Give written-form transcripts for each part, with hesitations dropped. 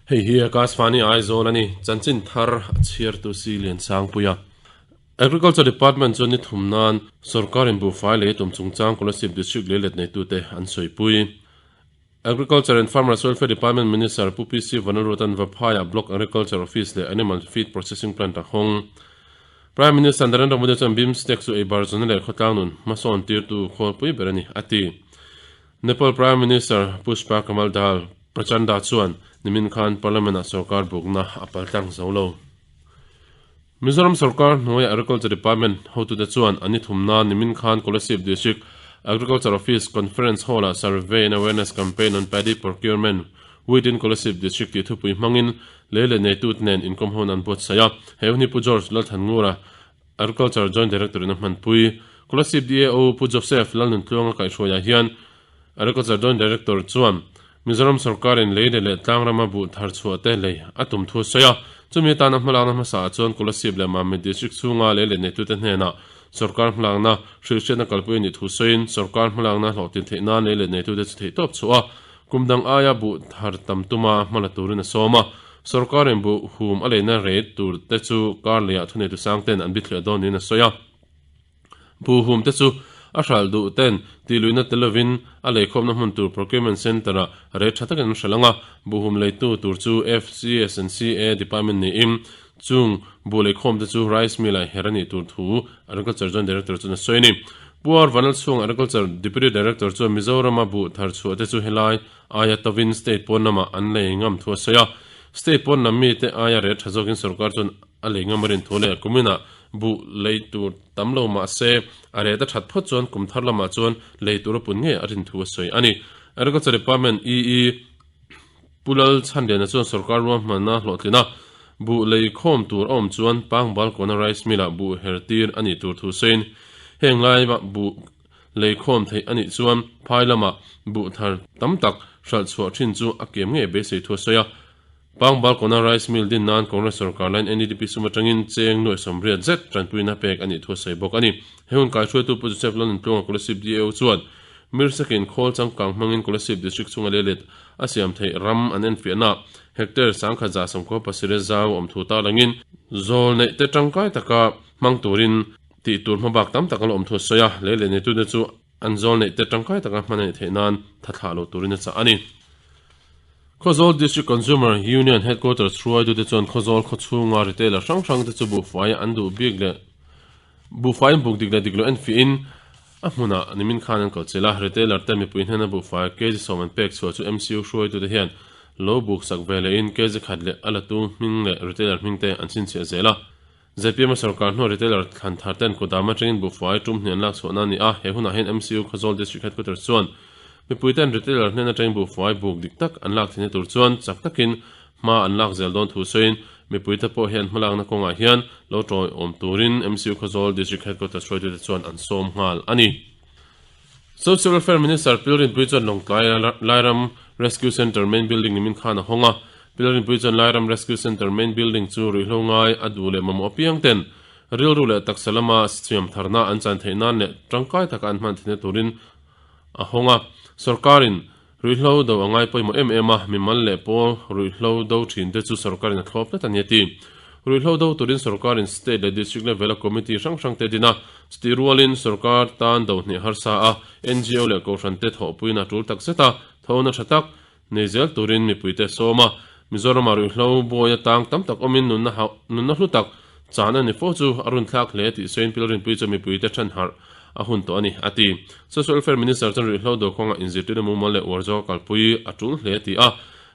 Hei hi Akashvani Aizawl a ni, chanchin thar a chhiartu si Liansangpuia. Agriculture Department chuan ni thum nan sorkarin buhfai lei tum chungchang Kolasib District lei let neitute an sawipui. Agriculture and Farmers Welfare Department Minister Pu PC Vanlalruatan Vaphaiah Block Agriculture Office leh Animal Feed Processing Plant a hawng. Prime Minister Narendra Modi chuan BIMSTEC chu eibar zawna leh khawtlang nun hmasawn tirtu khawlpui ber a ni, a ti. Nepal Prime Minister Pushpa Kamal Dahal Prachanda chuan nimin khan Parliament-ah sorkar bukna a paltlang zo lo. Mizoram sorkar hnuaia Agriculture Department hotute chuan an ni thumna nimin khan Kolasib District Agriculture Office Conference Hall-ah Survey and Awareness Campaign on Paddy Procurement within Kolasib District tih thupui hmangin lei leh neitute nen inkawm ho an buatsaih a. He hun hi Pu George Lalthanngura, Agriculture Joint Director in a hmanpui. Kolasib DAO Pu Joseph Lalnuntluanga kaihhruaiah hian Agriculture Joint Director chuan Mizoram sorkarin lei leh leh tlangrama buh thar chhuah te lei a tum thu a sawi a. Chumi atana hmalakna hmasaah chuan Kolasib leh Mamit District chhunga lei leh neitute hnenah sorkar hmalakna hrilhhriatna kalpui a nih thu sawiin sorkar hmalakna hlawhtlin theih nan lei leh neitute chu theihtawp chhuah a, kum dang aia buh thar tam tuma hmala turin a sawm a. Sorkarin buh hum a leina rate tur te chu kar leiah thuneitu sang ten an bithliah dawn niin a sawi a. Buhhum te chu a hralh duh ten tihluihna tel lovin a leikhawmna hmun tur Procurement Centre ah rei tha takin an hralh ang a, buhhum leitu tur chu FCS and CA Department niin chung buh leikhawm te chu Rice Mill ah her a nih tur thu Agriculture Joint Director chuan a sawi a ni. Pu Ar Vanlalchhunga Agriculture Deputy Director chuan Mizorama buh thar chhuah te chu helai aia tovin state pawn lamah an lei ngam thu a sawi a, state pawn lam mite aia rel tha zawkin sorkar chuan A lei ngam a rin thu leh kuminah buh lei tur tam lo mah se a ret a that phawt chuan kum thar lamah chuan lei tur a pun ngei a rin thu a sawi a ni. Agriculture Department EE Pu Lal Chhanliana chuan sorkar ruahmanna hlawhtlina buh lei khawm tur a awm chuan Pangbal Kona Rice Mill-ah buh her tir a nih tur thu sawiin heng laia buh lei khawm theih a nih chuan phai lamah buh thar tam tak hralh chhuah thin chu a kem ngei beisei thu a sawi a. Pangbal Kona Rice Mill din nan Congress sorkar laiin NDP sum atangin cheng nuaih 80 zet tanpuina pek a nih thu a sawi bawk a ni. He hun kaihruaitu Pu Joseph Lalnuntluanga Kolasib DAO chuan Mirsakin khawl changkang hmangin Kolasib District chhunga leilet a siam theih ram an enfiahna hectare 1197 zau awm thu tarlangin zawl neih te tangkai taka hmang turin tih tur hmabak tam tak a la awm thu a sawi a, leilet neitute chu an zawl neih te tangkai taka hman a nih theih nan tha thlah lo turin a chah a ni. Khawzawl District Consumer Union Headquarters hruaitute chuan Khawzawl khawchhunga retailer hrang hrangte chu buhfai an duh bik leh buhfai an buk dik leh dik loh enfiahin a hmunah nimin khan an kalchilh a, retailer te mipui hnena buhfai kg 10 an pek chhuah chu MCU hruaitute hian lo buk sak ve lehin kg khat leh a latu hming leh retailer hming te an chhinchhiah zel a. Zpm sorkar hnuah retailer thlan thar ten kudam atangin buhfai tum hnih an lak chhuahna a ni a, he hunah hian MCU Khawzawl District Headquarters chuan mipui ten retailer hnen atangin buhfai buk dik tak an lak theihna tur chuan chak takin hma an lak zel dawn thu sawiin mipui te pawh hian hmalakna kawngah hian lo tawiawm turin MCU Khawzawl District Headquarters hruaitute chuan an sawm nghal a ni. Social Welfare Minister Pilrinpui chuan Lawngtlai Lairam Rescue Centre Main Building nimin khan a hawng a. Pilrinpui chuan Lairam Rescue Centre Main Building chu ruihhlo ngai a duh leh mamawh apiang ten rilru leh taksa lama siam tharna an chan theih nan leh tangkai taka an hman theihna turin a hawng a. Sorkarin ruihhlo do a ngai pawimawh em em a, mimal leh pawl ruihhlo do thin te chu sorkarin a thlawp tlat a ni a ti. Ruihhlo do turin sorkarin state leh district level a committee hrang hrang te din a, chutih rualin sorkar tan do hnih harsa a, NGO leh kohhran te thawhpuiin a tul tak zet a, thona tha tak nei zel turin mipuite a sawm a. Mizoramah ruihhlo buai atang tam tak awmin nunna hauh nunna hlu tak chan a ni fo chu a runthlak hle tih sawiin Pilrinpui chu mipuite than harh a hun tawh a ni, a ti. Social Welfare Minister chuan ruihhlo do kawngah inzirtirna mumal leh uar zawka kalpui a tul hle a ti a.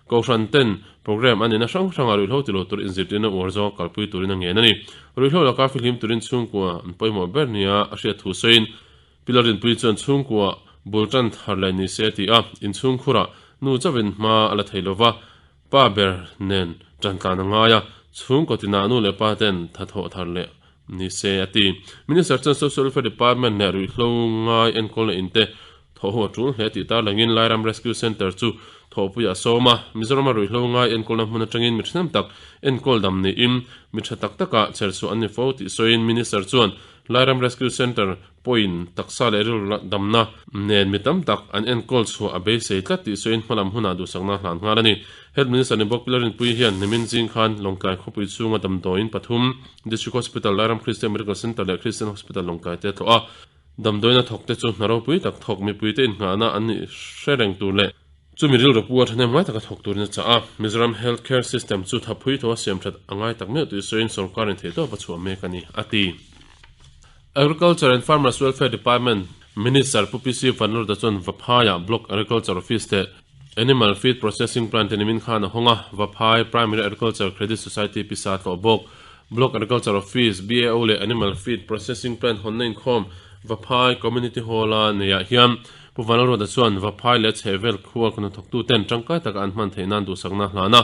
Kohhran ten program a nihna hrang hrangah ruihhlo ti lo tur inzirtirna uar zawka kalpui turin a ngen a ni. Ruihhlo laka fihlim turin chhungkua an pawimawh ber nia a hriat thu sawiin Pilar Rinpui chuan chhungkua bul tan thar leh ni se a ti a, inchhungkhurah nu chauhin hma a la thei lova, pa ber nen tan tlan a ngai a, chhungkaw tinah nu leh pa ten tha thawh thar leh ni se a ti. Minister chuan Social Welfare Department leh ruihhlo ngai enkawlna in te thawh ho a tul hle tih tarlangin Lairam Rescue Centre chu thawhpuiah a sawm a, Mizorama ruihhlo ngai enkawlna hmun atangin mi thahnem tak enkawl dam niin mi tha tak takah chherchhuah an ni fo tih sawiin Minister chuan Lairam Rescue Centre pawhin taksa leh rilru damna nen mi tam tak an enkawl chhuah a beisei tlat tih sawiin hmalam hunah duhsakna a hlan nghal a ni. Health Minister ni bawk Pilarinpuii hian nimin zing khan Lawngtlai khawpui chhunga damdawiin pathum, District Hospital, Lairam Christian Medical Centre leh Christian Hospital Lawngtlai te a tlawh a. Damdawiin a thawkte chu hna ropui tak thawk mipuite innghahna an nih hre reng tur leh chumi rilru pu a thahnem ngai taka thawk turin a chah a. Mizoram Health Care System chu thaphui thaw a siam that a ngai tak meuh tih sawiin sorkarin theihtawp a chhuah mek a ni, a ti. Agriculture and Farmers Welfare Department Minister Pu PC Vanlurda chuan Vaphaiah Block Agriculture Office leh Animal Feed Processing Plant te nimin khan a hawng a, Vaphai Primary Agriculture Credit Society pisa tlawh bawk. Block Agriculture Office, BAO, leh Animal Feed Processing Plant hawnna inkhawm Vaphai Community Hall-a neiah hian Pu Vanlalruata chuan Vaphai leh a chhehvel khua kutnathawktu ten tangkai taka an hman theih nan duhsakna a hlan a.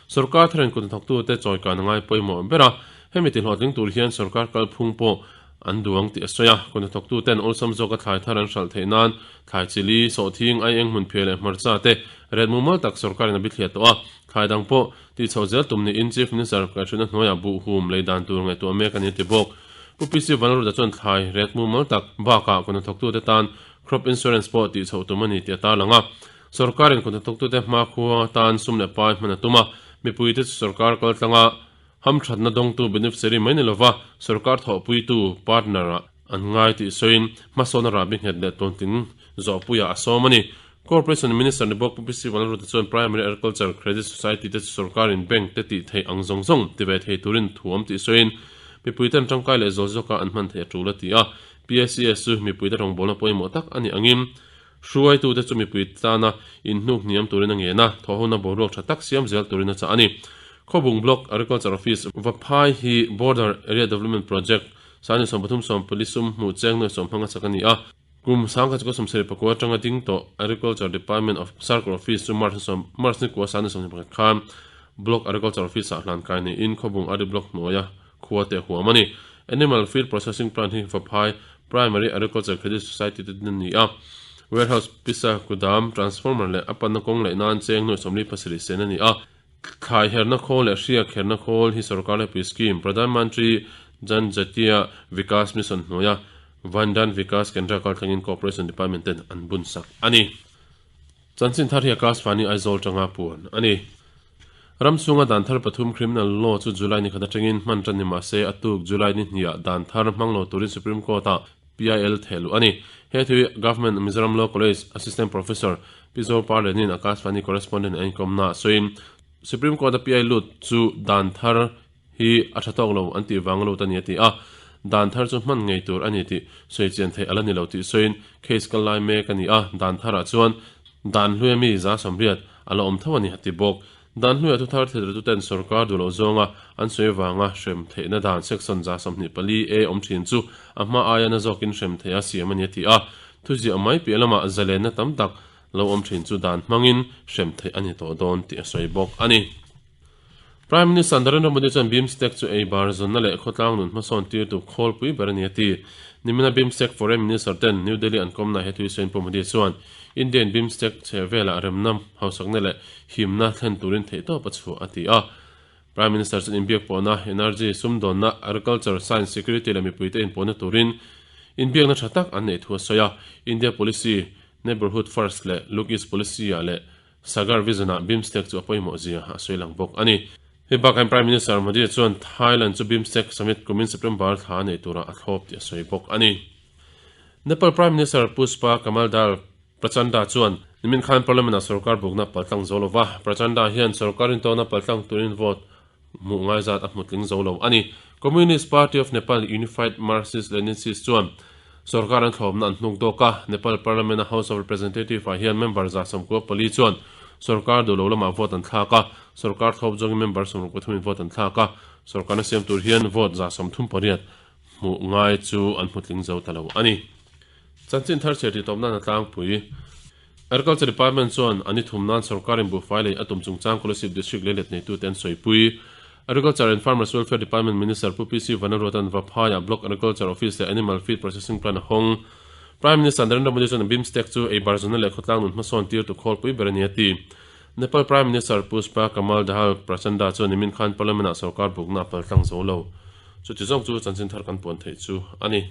Sorkar tharin kutnathawktute chawikan a ngai pawimawh ber a, hemi tihlawhtling tur hian sorkar kalphung pawh an duang tih a sawi a. Kutnathawktu ten awlsam zawka thlai thar an hralh theih nan Thlai chili, sawhthing, aieng hmun phiah leh hmarcha te ret mumal tak sorkarin a bithliah tawh a. Thlai dang pawh tih chhoh zel tum niin Chief Minister kaihhruaina hnuaiah buh hum lei dan tur ngaihtuah mek a ni a ti bawk. Pu PC Vanruta chuan thlai ret mumal tak bakah kutnathawktute tan crop insurance pawh tih chhoh tum a ni tih a tarlang a. Sorkarin kutnathawktute hmakhua tan sum leh pai hman a tum a, mipuite chu sorkar kaltlanga Hamthatna dawngtu beneficiary mai ni lova sorkar thawhpuitu partner ah an ngai tih sawiin hmasawn a rahbi nghet leh tawntling zawhpuiah a sawm a ni. Corporation Minister ni bawk Pu PC Vanlalruta chuan Primary Agriculture Credit Society te chu sorkarin bank te tih theih ang zawng zawng ti ve thei turin thuam tih sawiin mipuiten tangkai leh zawl zawka an hman theih a tul a ti a. PACS chu mipuite rawngbawlna pawimawh tak a nih angin hruaitute chu mipui tana inhnuk hniam turin a ngen a, thawhhona boruak tha tak siam zel turin a chah a ni. Khawbung Block Agriculture Office, Vaphai hi Border Area Development Project, Sani 33 sawmpali sum hmuh cheng nuai sawm hmang a chak a ni a. Kum sangkhat chukua sawmsarih pakua atanga ding tawh Agriculture Department of Circle Office chu March March ni kua sani 21 khan Block Agriculture Office-ah hlan kai niin Khawbung Adi Block hnuaia khua te a huam a ni. Animal Feed Processing Plant hi Vaphai Primary Agriculture Credit Society te din a ni a. Warehouse, pisa, kudam, transformer leh a panna kawng laih nan cheng nuai 47 sen a ni a. Thlai herna khawl leh hriak herna khawl hi sorkar lepui scheme Pradhan Mantri Jan Jatiya Vikas Mission hnuaia Van Dhan Vikas Kendra kaltlangin Cooperation Department ten an bun sak a ni. Chanchin thar hi Akashvani Aizawl tanga puan a ni. Ram chhunga dan thar pathum criminal law chu July ni khat atangin hman tan ni mah se a tuk July ni hniah dan thar hmang lo turin Supreme Court-ah PIL theh luh a ni. He thu hi Government Mizoram Law College Assistant Professor Pi Zopa Lenin Akashvani correspondent a inkawmnaah sawiin Supreme Court-a PIL lut chu dan thar hi a tha tawk lo an tih vang lut a ni a ti a, dan thar chu hman ngei tur a ni tih sawi chian theih a la ni lo tih sawiin case kal lai mek a ni a, dan tharah chuan dan hluia mi 180 a la awm tho a ni a ti bawk. Dan hluia thuthar thilrituten sorkar duh loh zawnga an sawi vanga hrem theihna dan section 24 A awm thin chu a hma aia na zawkin hrem theih a siam a ni a ti a, thuziah mai piah lamah zalenna tam tak lo awm thin chu dan hmangin hrem theih a ni tawh dawn tih a sawi bawk a ni. Prime Minister Narendra Modi chuan BIMSTEC chu ei bar zawnna leh khawtlang nun hmasawn tirtu khawlpui ber a ni a ti. Nimina BIMSTEC Foreign Minister ten New Delhi an kawmna he tui sawiin Pu Modi chuan India in BIMSTEC chheh velah remna, hausakna leh himna thlen turin theihtawp a chhuah a ti a. Prime Minister chuan inbiak pawhna, energy, sumdawnna, agriculture, science, security leh mipuite inpawhna turin inbiakna tha tak an neih thu a sawi a. India policy, Neighbourhood First leh Look East policy ah leh Sagar Vision-ah BIMSTEC chu a pawimawh zia a sawi lang bawk a ni. Hei bakah Prime Minister Modi chuan Thailand chu BIMSTEC Summit kumin September thla nei tura a thlawp tih a sawi bawk a ni. Nepal Prime Minister Pushpa Kamal Dahal Prachanda chuan nimin khan Parliament-ah sorkar bukna paltlang zo lova, Prachanda hian sorkar intawna paltlang turin vote hmuh ngai zat a hmu tling zo lo a ni. Communist Party of Nepal Unified Marxist Leninist chuan sorkar an thlawpna an hnuk dawk a, Nepal Parliament-a House of Representative-ah hian member 94 chuan sorkar duh lo lamah vote an thlak a, sorkar thlawp zawngin member 63 in vote an thlak a, sorkarna siam tur hian vote 38 hmuh ngai chu an hmu tling zo ta lo a ni. Chanchin thar chhiar tih tawp nan a tlangpui. Agriculture Department chuan a ni thum nan sorkarin buhfai lei a tum chungchang Kolasib District lei let neitute an sawipui. Agriculture and Farmers Welfare Department Minister Pu PC Vanaruatan Vaphaiah Block Agriculture Office leh Animal Feed Processing Plant a hawng. Prime Minister Narendra Modi chuan BIMSTEC chu ei bar zuna leh khawtlang nun hmasawn tirtu khawlpui ber a ni a ti. Nepal Prime Minister Pushpa Kamal Dahal Prachanda chuan nimin khan Parliament-ah sorkar bukna a paltlang zo lo. Chuti zawng chu chanchin thar kan puan theih chu a ni.